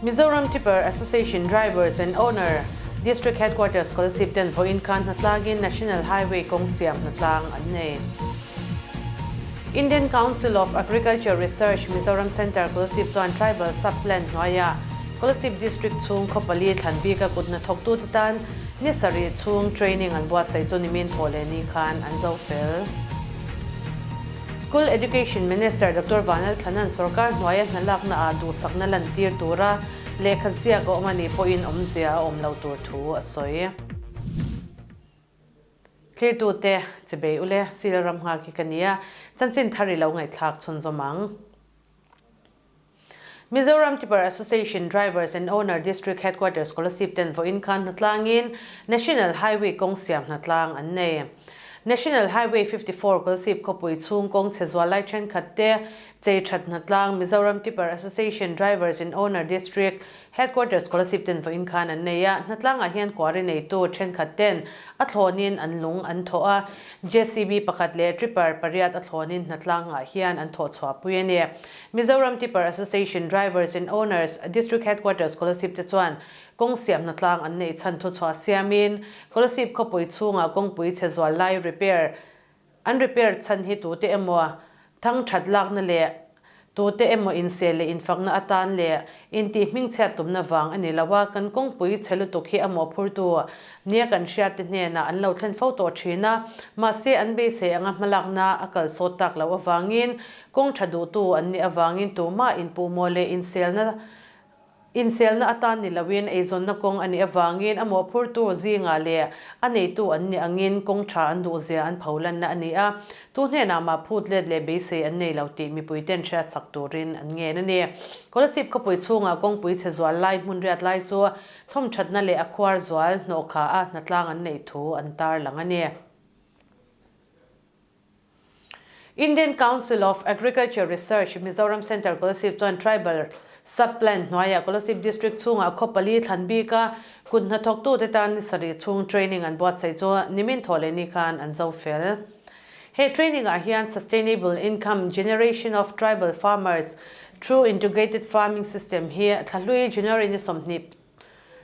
Mizoram Tipper Association Drivers and Owner, District Headquarters Kolasib ten vawiin khan hnatlangin National Highway kawng siam hnatlang an nei. Indian Council of Agriculture Research Mizoram Centre Kolasib chuan Tribal Sub Plan hnuaiah Kolasib District chhung khaw pali thlan bika kut hnathawktute tan ni sarih chhung training an buatsaih chu nimin thawh leh ni khan an zo fel. School Education Minister Doctor Vanlalthlana'n sorkar hnuaia hnalakna ah duhsakna lantir tura lehkha ziak a awm a nih pawhin awmzia a awm lo tur thu a sawi. Thlirtute, chibei ule, Sila ram nghak hi ka nia, chanchin thar i lo ngaihthlak chhunzawm ang. Mizoram Tipper Association Drivers and Owner District Headquarters Kolasib ten vawiin khan hnatlangin National Highway kawng siam hnatlang an nei. National Highway 54 Kolasib khawpui chhung kawng chhe zual lai thenkhat te chei that hnatlang Mizoram Tipper Association Drivers and Owner District Headquarters Kolasib ten vawiin khan an nei a, hnatlangah hian kuari neitu thenkhat ten a thlawnin an lung an thawh a, JCB pakhat leh tripper pariat a thlawnin hnatlangah hian an thawh chhuahpui a ni. Mizoram Tipper Association Drivers and Owners District Headquarters Kolasib te chuan kawng siam hnatlang an neih chhan thuchhuah siamin Kolasib khawpui chhungah kawngpui chhe zual lai repair An repair chhan hi tute emaw thang that lakna leh tute emaw insel leh infakna atan leh intih hmingchhiat tumna vang a ni lo a, kan kawngpui chhe lutuk hi a mawhphurtu nia kan hriatte hnenah an lo thlen fo tawh thin a, mahse an beisei anga hmalakna a kal sawt tak loh avangin kawng tha duhtu an nih avangin tumah inpuhmawh leh inselna Inselna atan ni loin eizawnna kawng a nih avangin a mawhphurtu zingah leh a neitu an nih angin kawng tha an duhzia an pholanna a ni a, tu hnenah mah phut let leh beisei an nei lo tih mipuiten hriatsak turin an ngen a ni. Kolasib khawpui chhungah kawngpui chhe zual lai hmun riat lai chu thawmthatna leh a khuar zual hnawhkha a hnatlang an neih thu an tarlang a ni. Indian Council of Agriculture Research, Mizoram Centre Kolasib chuan Tribal Sub Plan hnuaiah Kolasib District chhungah khaw pali thlan bika kut hnathawktute tan ni sarih chhung training an buatsaih chu nimin thawh leh ni khan an zo fel. He training ah hian Sustainable Income Generation of Tribal Farmers Through Integrated Farming System hi thlahlui January ni 20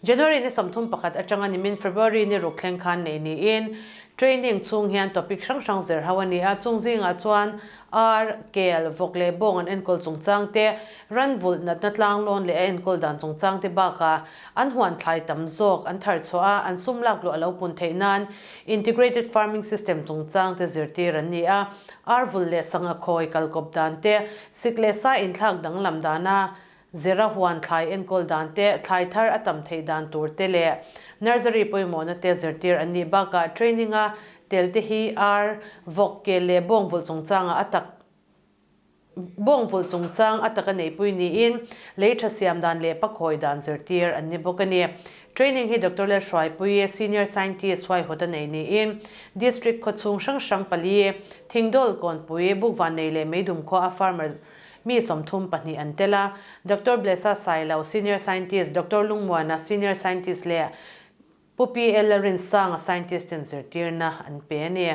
January ni 31 atanga nimin February ni ruk thleng khan nei niin training chhung hian topic hrang hrang zir ho a ni a, chung zingah chuan ar, kel, vawk leh bawng an enkawl chungchang te, ran vulh natna tlang lawn leh a enkawl dan chungchang te bakah an huan thlai tam zawk an thar chhuah a, an sum lak luh a lo pun theih nan integrated farming system chungchang te zirtir an ni a, ar vulh leh sangha khawi kalkawp dan te, sik leh sa inthlak danglam dana Zira huan thlai enkawl dan te, thlai thar a tam theih dan tur te leh nursery pawimawhna te zirtir an nih bakah training a tel te hi ar, vawk, kel leh bawng vulh chungchangah a tak bawng vulh chungchang a taka neihpui niin lei tha siam dan leh pakhawi dan zirtir an ni bawk a ni. Training hi Doctor Lalhruaipuii, Senior Scientist huaihawt a nei niin District khawchhung hrang hrang pali, Thingdawl, Kawnpui, Bukvannei leh Meidum khua a farmer Mi 32 an tel a, Doctor Blessa Sailo, Senior Scientist, Doctor Lungmuana, Senior Scientist leh Pu PL Lalrinsanga, Scientist ten zirtirna an pe a ni.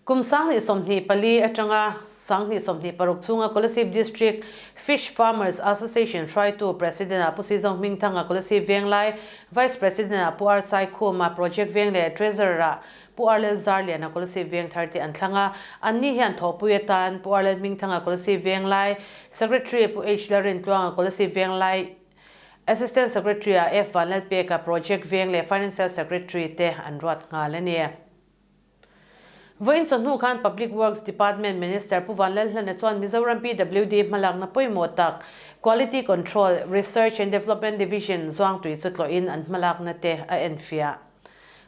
Kum 2024 atanga 2026 chhunga Kolasib District Fish Farmers Association hruaitu President-ah Pu Sizawng Hmingthanga Kolasib Venglai, Vice President-ah Pu R Saikhuma Project Veng leh Treasurer-ah Pu Arlel Zarliana Kolasib Veng thar te an thlang a, anni hian thawhpui atan Pu Arlel Hmingthanga Kolasib Venglai, Secretary Pu H Lalrintluanga Kolasib Venglai, Assistant Secretary ah F Vanlalpeka Project Veng leh Financial Secretary te an ruat nghal a ni. Vawiin chawhnu khan Public Works Department Minister Pu Vanlalhlana chuan Mizoram PWD hmalakna pawimawh tak Quality Control, Research and Development Division zuangtui chu tlawhin an hmalakna te a enfiah.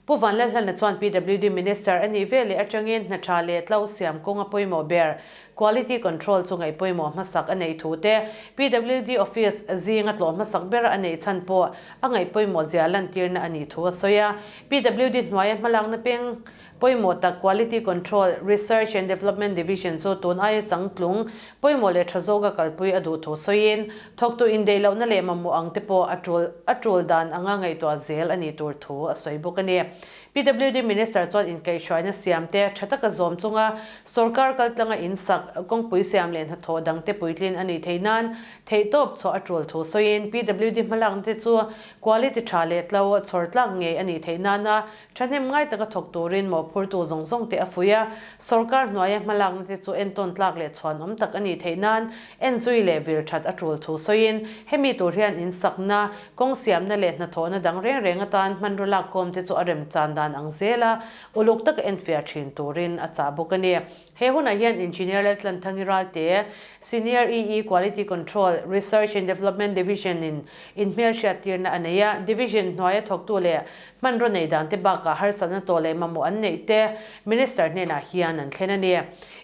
Pu Vanlalhlana chuan PWD Minister a nih veleh atangin hna tha leh tlo siam kawng a pawimawh ber, quality control chu ngaih pawimawh hmasak a neih thu te, PWD office zinga tlawh hmasak ber a neih chhan pawh a ngaih pawimawh zia lantirna a nih thu a sawi a. PWD hnuaia hmalakna peng pawimawh tak Quality Control, Research and Development Division chu tun aia changtlung pawimawh leh tha zawka kalpui a duh thu sawiin, Thawktu indeih lohna leh mamawh ang te pawh a tul a tul dan anga ngaihtuah zel a nih tur thu a sawi bawk a ni. PWD Minister chuan inkaihhruaina siam te tha taka zawm chunga sorkar kaltlanga in sak, kawngpui siam leh hnathawh dangte puitlin a nih theih nan theihtawp chhuah a tul thu sawiin PWD hmalakna te chu quality tha leh tlo chhawr tlak ngei a nih theih nana Thahnem ngai taka thawk turin mawhphurtu zawng zawng te a fuih a, sorkar hnuaia hmalakna te chu entawn tlak leh chhuanawm tak a nih theih nan enzui leh vil that a tul thu sawiin, hemi tur hian in sakna, kawng siamna leh hnathawhna dang reng reng atan hmanraw lakkhawm te chu a remchan dan ang zela uluk taka enfiah thin turin a chah bawk a ni. He hunah hian Engineer Laltlanthangi Ralte, Senior EE Quality Control, Research and Development Division in inhmelhriat tirna a nei a, Division hnuaia thawktu leh hmanraw nei dan te bakah harsatna tawh leh mamawh an neih te Minister hnenah hian an thlen a ni.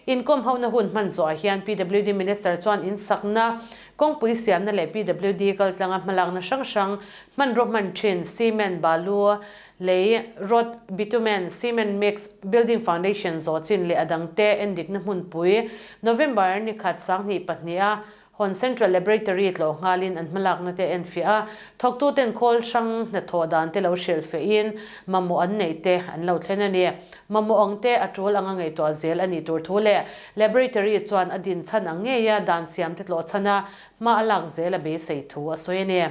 Inkawm hona hun hman zawhah hian PWD Minister chuan insakna, kawngpui siamna leh PWD kaltlanga hmalakna hrang hrang, hmanraw hman thin, cement, balu, Lei, rod, bitumen, cement mix, building foundation zawh chin leh a dangte endikna hmunpui November ni khat 2002 a hawn Central Laboratory tlawh nghalin an hmalakna te enfiah a, thawktuten khawl hrang hnathawh dan te lo hrilh fehin mamawh an neih te an lo thlen a ni. Mamawh ang te a tul anga ngaihtuah zel a nih tur thu leh Laboratory chuan a din chhan ang ngeia dan siam te tlawh chhan a hma a lak zel a beisei thu a sawi a ni.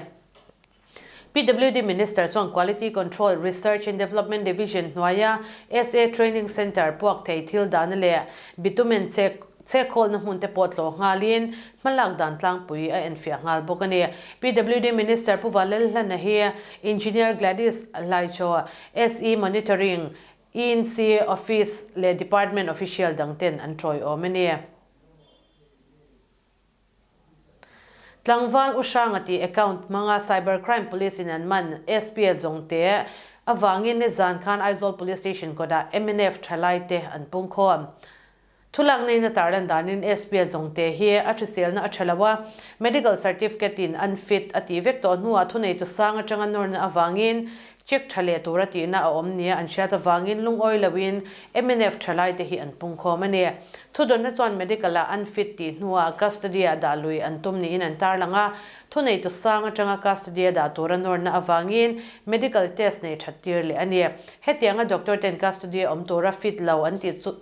PWD Minister chuan Quality Control, Research and Development Division hnuaia SA Training Centre puak thei thil dahna leh bitumen chek chhekkhawlna hmun te pawh tlawh nghalin hmalak dan tlangpui a enfiah nghal bawk a ni. PWD Minister Pu Vanlalhlana hi Engineer Gladys Hlaichaw, SE Monitoring, ENC Office leh Department Official dangten an tawiawm a ni. Tlangval U Hranga tih account hmanga Cyber Crime Police in an man SPA Jongte avangin nizan khan Aizawl Police Station kawtah mnf thalai te an pungkhawm. Thulak neiin a tarlan danin SPA Jongte hi a hriselna a tha lo a, medical certificate in unfit a tih vek tawh hnuah thuneitu sang atanga nawrna avangin Check tha leh tura tihna a awm nia an hriat avangin lungawi loin mnf thalai te hi an pungkhawm a ni. Thudawnna chuan medical ah unfit tih hnuah custody ah dah lui an tum niin an tarlang a, thuneitu sang atanga custody a dah tura nawrna avangin medical test nei that tir leh a ni. Hetianga doctor ten custody a awm tura fit lo an tih chu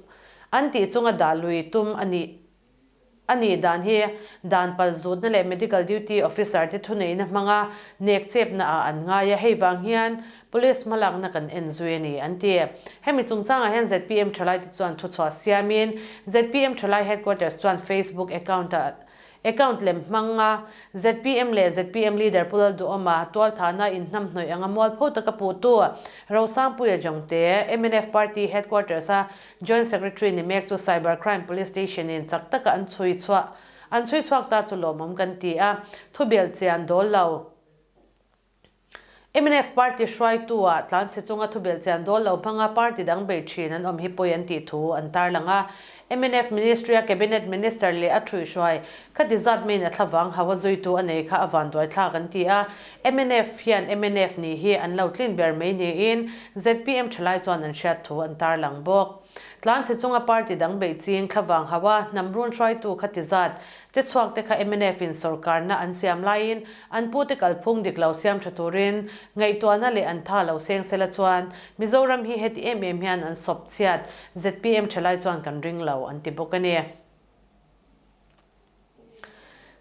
an tih chunga dah lui tum a nih A nih dan hi dan pal zutna leh medical duty officer te thuneihna hmanga nek chepna ah an ngai a, hei vang hian police hmalakna kan en zui a ni, an ti. Hemi chungchangah hian zpm thalai te chuan thuchhuah siamin zpm thalai headquarters chuan Facebook account ah account lem hmanga zpm leh zpm leader Pu Lalduhawma tualthahna inhnamhnawih anga mualpho taka puhtu Rosangpuia Jongte mnf party headquarters a Joint Secretary ni mek chu Cyber Crime Police Station in chak taka an chhui chhuah an chhui chhuak ta chu lawmawm kan ti a, thubel chian dawl lo. Mnf party hruaitu ah tlanchhe chunga thubel chian dawl lo hmanga party dang bei thin an awm hi pawi an tih thu an tarlang a. Mnf Ministry a Cabinet Minister leh a thuihhruai khati zat maiin a thlavang hau a zuitu a nei kha a vanduai thlak an ti a. Mnf hian mnf nih hi an lo tlin ber mai niin zpm thalai chuan an hriat thu an tarlang bawk. Tlanchhe chunga party dang beih ching thlavang hau a hnam run hruaitu kha ti zat che chhuak te kha mnf in sorkarna an siam laiin an pute kalphung dik lo siam tha turin ngaihtuahna leh an tha lo seng sela chuan Mizoram hi heti em em hian an sawp chhiat zpm thalai chuan kan ring lo an ti bawk a ni.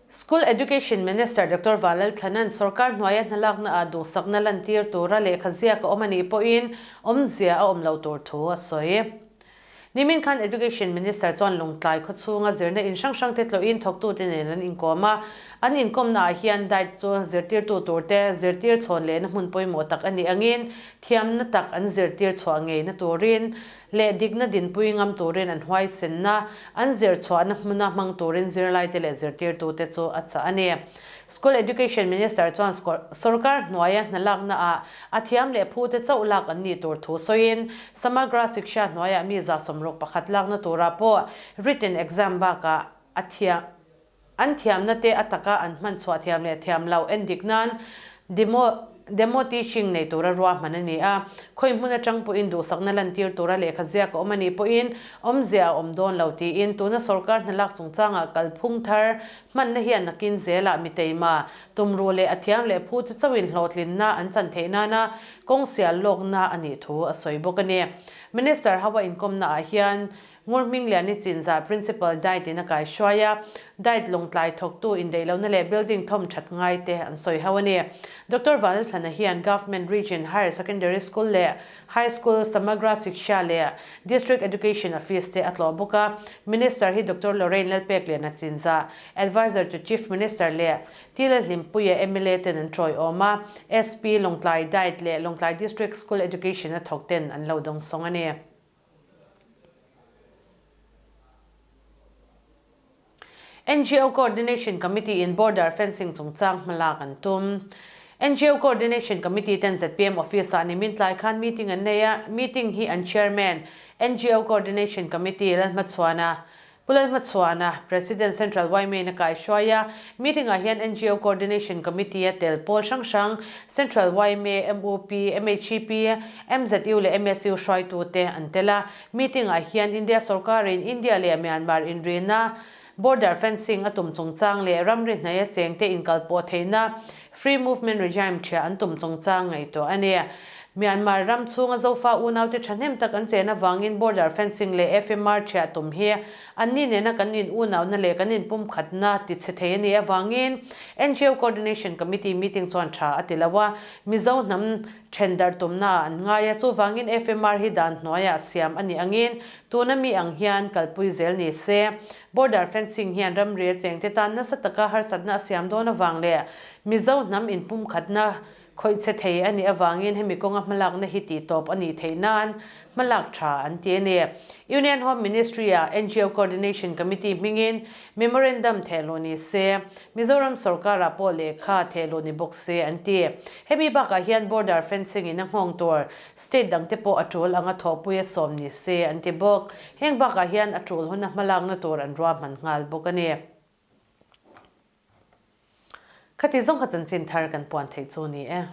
School Education Minister Doctor Valalthlanan sorkar hnuaia hnalakna ah duhsakna lantir tura lehkha ziak a awm a nih pawhin awmzia a awm loh tur thu a sawi. Nimin khan Education Minister chuan Lungtlai khawchhunga zirna in hrang hrangte tlawhin thawktute nen an inkawm a, an inkawmna ah hian diet chu zirtirtu turte zirtir chhawn lehna hmun pawimawh tak a nih angin thiamna tak an zirtir chhuah ngeina turin leh dikna dinpui ngam turin an huaisenna an zir chhuahna hmuna hmang turin zirlaite leh zirtirtute chu a chah a ni. School Education Minister chuan sorkar hnuaia hnalakna ah a thiam leh phute chauh lak an nih tur thu sawiin Samagra Shiksha hnuaiah mi 61% lakna turah pawh written exam bakah a thiam An thiamna te a taka an hman chhuah thiam leh thiam loh en dik nan demo Demo teaching nei tura ruahman a ni a, khawi hmun atang pawhin duhsakna lantir tura lehkha ziak a awm a nih pawhin awmzia a awm dawn lo tiin tuna sorkar hnalak chungchangah kalphung thar hmanna hian nakin zelah mi teima, tumruh leh a thiam leh phu te chauhin hlawhtlinna an chan theih nana kawng sial lawkna a nih thu a sawi bawk a ni. Minister ho a inkawmna ah hian Ngurhmingliani Chinzah Principal Diet in a kaihruai a, Diet lawngtlai thawktu indaihlohna leh building thawm that ngai te an sawi ho a ni. Doctor Vanlalthlana hian Government Region Higher Secondary School leh High School Samagra Shiksha leh District Education Office te a tlawh bawk a. Minister hi Doctor Lorraine Lalpekliana Chinzah, Adviser to Chief Minister leh Tila Hlimpuia mla ten an tawiawm a, SP Lawngtlai Diet leh Lawngtlai District School Education a thawk ten an lo dawngsawng a ni. NGO Coordination Committee in Border Fencing chungchang hmalak an tum. NGO Coordination Committee ten zpm Office ah nimin tlai khan meeting an nei a, meeting hi an Chairman, NGO Coordination Committee Lalhmachhuana Pu Lalhmachhuana, President Central yma in a kaihruai a, meeting ah hian NGO Coordination Committee a tel pawl hrang hrang, Central yma, mup, MHEP, MZU leh MSU hruaitute an tel a. Meeting ah hian India sorkarin India leh Myanmar inrina, border fencing a tum chungchang leh ramri hnaia chengte inkalpawh theihna, free movement regime ṭhiah an tum chungchang ngaihtuah a ni. Myanmar ram chhunga Zofa unaute ṭhahnem tak an chen avangin border fencing leh FMR ṭhiah tum hi anni nena kan in unauna leh kan inpumkhatna ti chhe thei a nih avangin NGO Coordination Committee meeting chuan ṭha a ti lo a, Mizo hnam ṭhen darh tumnaah an ngai a, chuvangin FMR hi dan hnuaiah siam a nih angin tuna mi ang hian kalpui zel ni se. Border fencing hian ramri a chengte tan nasa taka harsatna a siam dawn avang leh Mizo hnam inpumkhatna Khawih che thei a nih avangin hemi kawnga hmalakna hi tih tawp a nih theih nan hmalak tha an ti a ni. Union Home Ministry-ah NGO Coordination Committee hmingin Memorandum thehluh ni se, Mizoram sorkarah pawh lehkha thehluh ni bawk se an ti. Hemi bakah hian border fencing in a nghawng tur state dangte pawh a tul anga thawhpui a sawm ni se an ti bawk. Heng bakah hian a tul huna hmalakna tur an ruahman nghal bawk a ni. Khati zawng kha chanchin thar kan puan theih chu ni e.